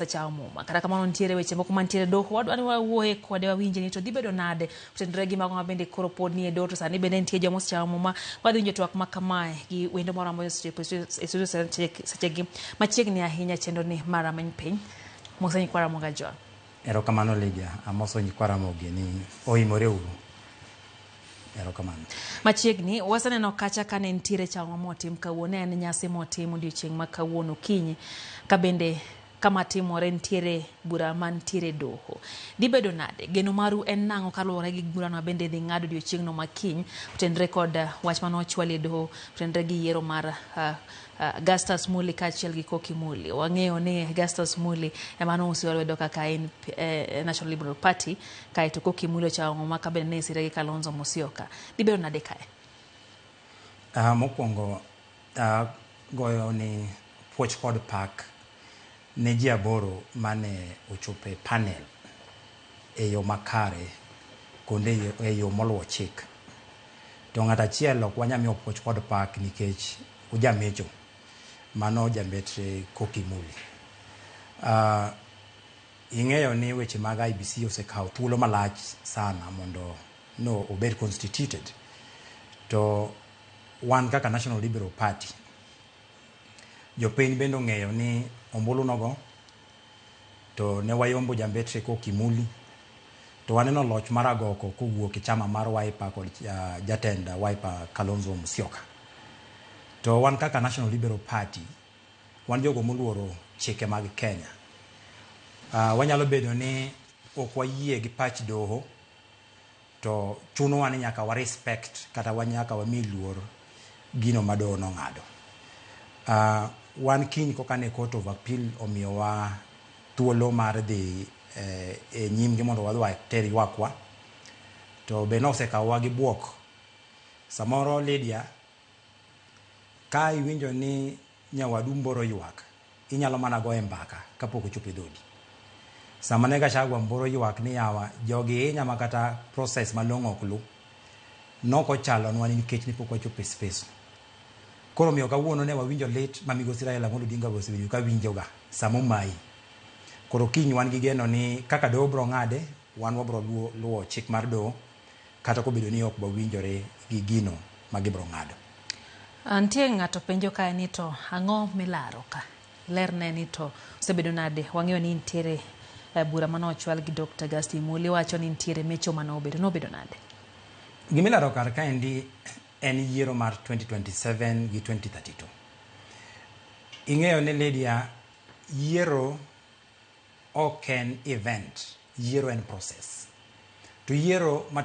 Chao muma. Kata kamano nitiere weche moko mantiere doho. Wadwa ni wawuoye kode wawinje ni to dhi bedo nade otenore gi mago ma bende koro pod nie doho to sani bende nitie joma osechamo muma. Wadhi winjo twak ma kamae gi wendo moro amora osechopo e studio sechegi machiegni ahinya chenro ni mar Rameny Piny. Mose nyikwa Ramogi Ajwang'. Erokamano Lydia, amoso nyikwa Ramogi ni oimore uru. Erokamano. Machiegni, waseneno kacha kane nitiere chamo motim kawuono, en nyasi motim odiochieng' ma kawuono okinyi, ka bende kama timore nitiere bura mantiere doho. Dhi bedo nade? Geno maru en nang'o kaluwore gi burano bende dhi ng'ado odiochieng'no ma kiny otenre kod wach mane ochwal e doho otenre gi yiero mar Augustus Muli kaachiel gi Koki Muli. Wang'eyo ni Augustus Muli ema nousiwa lwedo kaka en National Liberal Party, kaeto Koki Muli ochamo ma ka bende ne isire gi Kalonzo Musyoka. Dhi bedo nade kae? Mokwongo goyo ni puoch kod pak ne ji 8 mane ochopo e panel e yo makare kendo e yo moluwo chik. To ng'at achiel ok wanyal miyo puoch kod pak nikech ojamecho. Mano jambetre Koki Muli. Ing'eyo ni weche mag IEBC osekawo thuolo malach sana mondo no obed constituted. To wan kaka National Liberal Party, jopiny bende ong'eyo ni ombulu nogo to ne wayombo jambetre Koki Muli to waneno loch mar agoko kowuok e chama mar Wiper kod jatend Wiper Kalonzo Musyoka. To wan kaka National Liberal Party, wan jogo moluoro chike mag Kenya. Wanyalo bedo ni ok wayie gi pach doho, to chunowa ni nyaka wa respect kata nyaka wami luor gino ma doho nong'ado. Wan kiny koka ne Court of Appeal omiyowa thuolo mar dhi e nyimgi mondo wadhi water ywakwa, to be nosekawowa gi buok. Samoro Lydia, ka iwinjo ni nyawadu mboro ywak, inyalo mana goye mbaka kapok ochopo e dhodi. Sama ne Gachagua mboro ywak ni yawa jogi hinya ma kata process malong'o ok lu, nokochalonwa nikech ne pok wachopo e space no. Koro omiyo kawuono ne wawinjo lit ma migosi Raila Amolo Odinga be osebedo ka winjoga sama omayi. Koro kiny wan gi geno ni kaka doho bro ng'ade, wan wabro luwo chik mar doho kata kobedo ni ok wawinjore gi gino ma gibro ng'ado. Nitie ng'ato penjo kae ni to ang'o milaro ka? Lerne ni to osebedo nade? Wang'eyo ni nitiere bura mane ochwal gi Dr. Augustine Muli wacho ni nitiere mecho mane obedo. Nobedo nade? Gimilaro kar kaendi en yiero mar 2027 gi 2032. Ing'eyo ni Lydia, yiero ok en event, yiero en process. To yiero ma